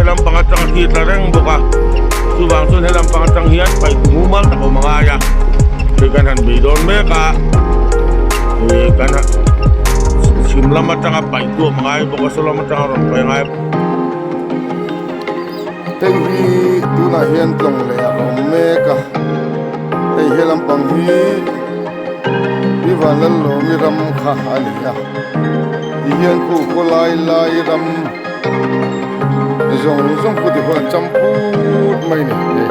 Helam pang atanga khi tla reng bawk a, chuvang chuan helam pang atang hian paih mumal tak awm a ngai a, hei kan han bei dawn mek a, ih kan han chhim lam atanga paih tu awm a ngai bawk a, saw lam atanga rawn paih a ngai. Hei hi tunah hian tlawng leh a awm mek a, hei helam pang hi pi Vanlalawmi ram kha a ni a, tihian khu khawlai lai ram. Zawng zawng khu ti huan cham put mai ni hei.